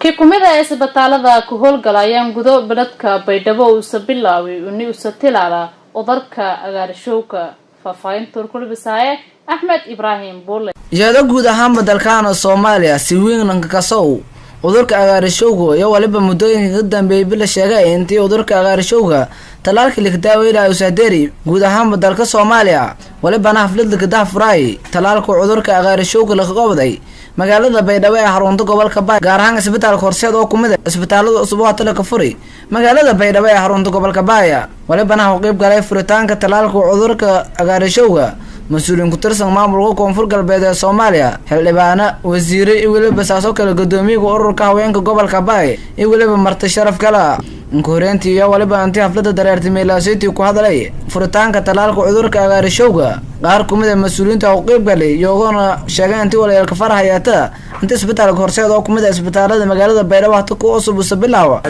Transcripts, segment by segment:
Kii kumid a isbitaalada ku howlgalayaan gudo beledka Baydhabo uusa bilaaway uni usa tilaala cudurka agaarishowga. Faahfaahinta warkulbisaaye Axmed Ibraahim Buule. Iyadoo guud ahaanba dalkaana Soomaaliya si weyn kasow cudurka agaarishowga iyo waliba muddooyinka ka dambeeyay bila sheegay intii cudurka agaarishowga talaalka likadaaweynaya usahderi guud ahaanba dalka Soomaaliya. Walibana xaflad lakadaha talaalka cudurka agaarishowga laga qabday magaalada Baydhabo ee xarunta gobolka Baay, gaar ahaan isbitaalka Horseed oo kumid a isbitaalada cusub oo hatala ka furi magaalada Baydhabo ee xarunta gobolka Baaya. Walibana u qeyb galay furitaanka talaalka cudurka agaarishowga mas-uuliyiin ku tirsan maamulka Koonfur Galbeed ee Soomaaliya, xildhibaano, wasiire iyo weliba saasoo kale gudoomiyaha ururka haweenka gobolka Baay iyo weliba marti sharaf kala. Inka horeyntii iyo waliba intii xaflada dareertay meelaasiti ku hadlay furitaanka talaalka cudurka agaarishowga qaar kumid a mas-uuliyiinta u qeyb galay, iyagoona sheegay intii walyeelka farahayaata inta isbitaalka Horseed oo kumid a isbitaalada magaalada Baydhabo hata ku cusub usa bilaawa.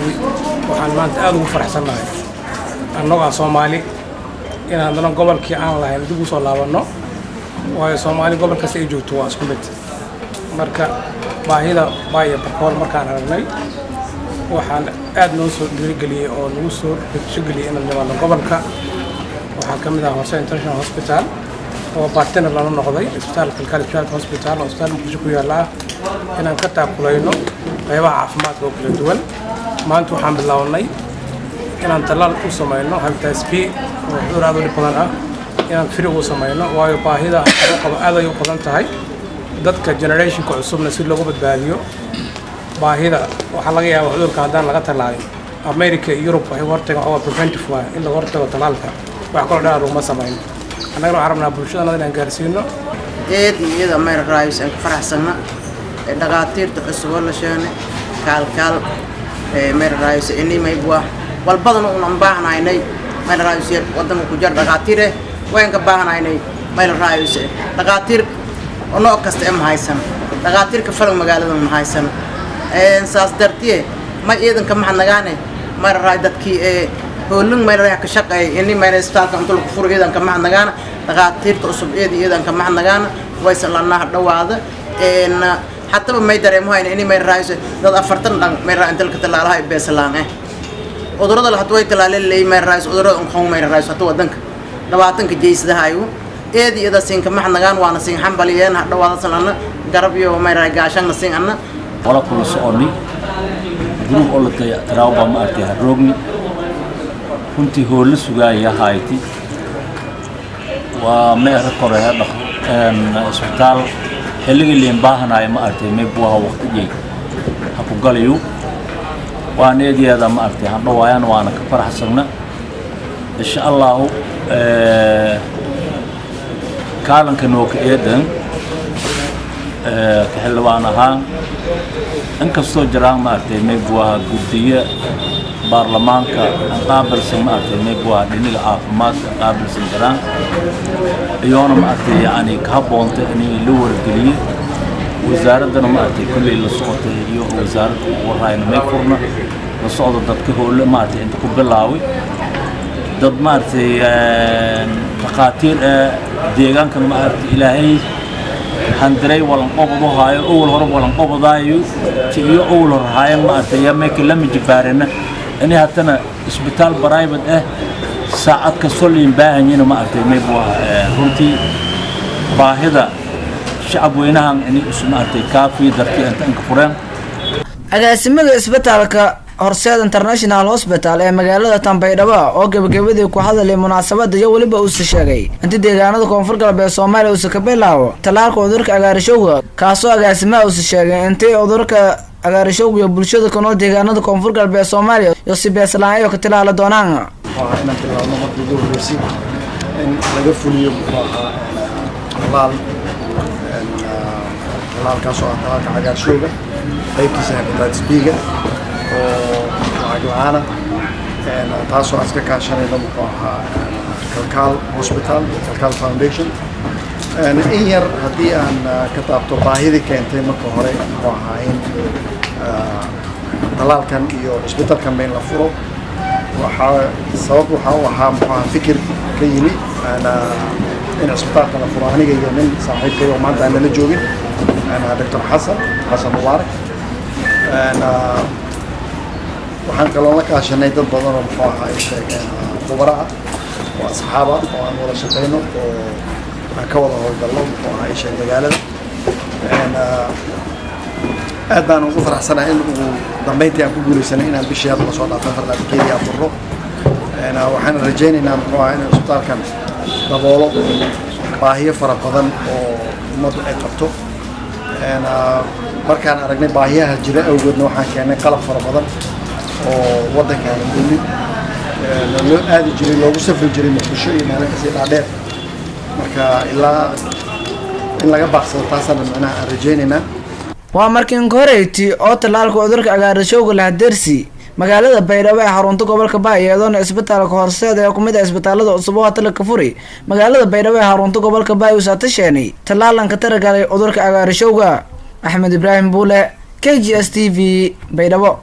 Waxaan maanta aada ugu faraxsannahay annagoo ah Soomaali in haddana gobolkii aan lahayn dib usoo laabanno, waayo Soomaali gobol kasta ay joogto waa isku mid. Marka baahida Baay iyo Bakool markaan aragnay, waxaan aad noo soo dhiirigeliyey oo nagu soo rajogeliyey inaan nimaadno gobolka. Waxaa ka mid ah Horseed International Hospital oo partner lala noqday isbitaalka Kalkaal Specialty Hospital oo isbitaal Muqdisho ku yaalla ah, inaan ka taakulayno qaybaha caafimaadka oo kala duwan. Maanta waxaan bilownay inaan tallaal u samayno hepatitis B oo cudur aad u dhib badan ah, inaan free ugu samayno, waayo baahida loo qabo aad ay u badan tahay. Dadka generationka cusubna si loogu badbaadiyo baahida, waxaa laga yaabaa cudurka haddaan laga tallaalin. America iyo Yurub waxay uga hortagaan waa preventive, waay in laga hortago. Tallaalka wax kaloo dheer laguma samayn. Annagana waxaan rabnaa bulshadana inaan gaarsiino. Eed iyo iyada mayr raayis aan ka faraxsana ee dhaqaatiirta cusub oo la sheegnay Kaalkaal ee mayr raayis ini may waa walbadan unan baahnaynay. Mayr raayis wadanka ku jir dhaqaatiir eh waan ka baahnaynay. Mayr raayis dhaqaatiir oo nooc kasta ee ma haysan, dhaqaatiirka falan magaalada ma haysan. Saas dartiye ma ciidanka maxad nagaane mayr raay dadkii ee hoolin mayr raay ka shaqeeyay ini mayr isbitaalka inta lagu furo. Ciidanka maxad nagaana dhaqaatiirta cusub, eed ciidanka maxad nagaana waysan lanaa dhawaada. Hataba may dareemo hayna ini may raayso dad 40 dhan may raay inta talaalaha ay beesalaan cudurada la hadda way talaaleen leey may raayso cudurada unqoon may raayso hata wadanka 20-ka jeysadahayo. Eed iyada siinka maxad nagaan waana siin xambaliyeen ha dhawaada sanana garab iyo may raay gaashanna siin anna. Wala kula soconay group oo la dayactiraaw baa ma aragtay haroogni. Runtii hool la sugaaya hayti waa meera koreya dhaq isbitaal xilligii liin baahanaya ma aragtay maybuaha waqtigii ha ku galayo. Waan eedeeda ma aragtay han dhawaayaan, waana ka faraxsagna insha Allahu. Kaalanka nooka eedan ka xildhibaan ahaan, inkastoo jiraan ma aragtay maybuaha guddiye baarlamaanka qaabilsan ma aragtay maybuaha dhinaga caafimaadka qaabilsan jiraan, iyoona ma aragtay yacni ka habboonta in la wargeliyo wasaaraddana ma aragtay kolley la socotay iyo wasaaradda ugu warraayna may furna la socdo dadka hoole ma aragtay inta ku bilaaway dad ma aragtay dhakhaatiir ee deegaankan ma aragtay Ilaahay handiray walanqobadu haayo owal hore walanqobadaayo ti iyo owal hore haayan ma aragtay yaa meeka lama jibaarina inay haddana isbitaal private ah saacad kastoo liin baahanyina ma aragtay maybu runtii baahida shacab weynahan inay isu ma aragtay kaafi dartii inta inka fureen. Agaasimaha isbitaalka Horseed International Hospital ee magaalada Tanbaydhabo oo gebagabadii ku hadalay munaasabada iyo weliba uuse sheegay inta deegaanada Koonfur Galbeed Soomaaliya uuse ka bilaabo tallaalka cudurka agaarishowga, kaasoo agaasimaha uuse sheegay intay cudurka agaarishowga iyo bulshada ku nool deegaanada Koonfur Galbeed Soomaaliya iyo si beeslaan iyo ka tilaala doonaan. Waa inaan bilaabno markii ugu horreysay in laga fuliyo muxuu ahaa tallaal, tallaalkaas oo ah tallaalka cagaarshowga qaybtiisa hepatitis B-ga oo lacag la-aana, taasoo aan iska kaashanayno muxuu ahaa Kalkaal Hospital iyo Kalkaal Foundation. In yar haddii aan ka taabto baahidii keentay marka hore muxuu ahaa in tallaalkan iyo cisbitalkanba in la furo, waxaa sabab waxaa u ahaa muxuu ahaa fikir ka yimi in cisbitaalka la furo aniga iyo nin saaxiibkay oo maanta aan nala joogin, Doctor Xasan Xasan Mubaarak. Waxaan kaloo la kaashanay dad badan oo, muxuu ahaa, ay sheegeen khubaro ah oo asxaaba oo aan wada shaqeyno oo aan ka wada howlgalno, muxuu ahaa, ay sheeg magaalada. Aad baan ugu faraxsanahay in ugu dambeyntii aan ku guuleysanay inaan bishii hadda lasoo dhaafay 24-keedii aan furno. Waxaan rajaynaynaa, muxuu ahaa, in isbitaalkan daboolo baahiyo fara badan oo ummaddu ay qabto. Markaan aragnay baahiyaha jira awgeedna, waxaan keennay qalab fara badan oo waddankaana oolin, loo aadi jiray, loogu safri jiray Muqdisho iyo meelo kasii dhaadheer. Marka ilaa in laga baaqsado taasaana macnaha aan rajaynaynaa. Waa markii inka horeyti oo tallaalka cudurka cagaarashowga lahadeersi magaalada Baydhabo ee xarunta gobolka Baay, iyadoona isbitaalka Horseed ee kumid ah isbitaalada cusub oo hata ka furi magaalada Baydhabo ee xarunta gobolka Baay uu saatasheenay tallaalanka taragalay cudurka cagaarashowga. Axmed Ibraahim Buule, KGS TV, Baydhabo.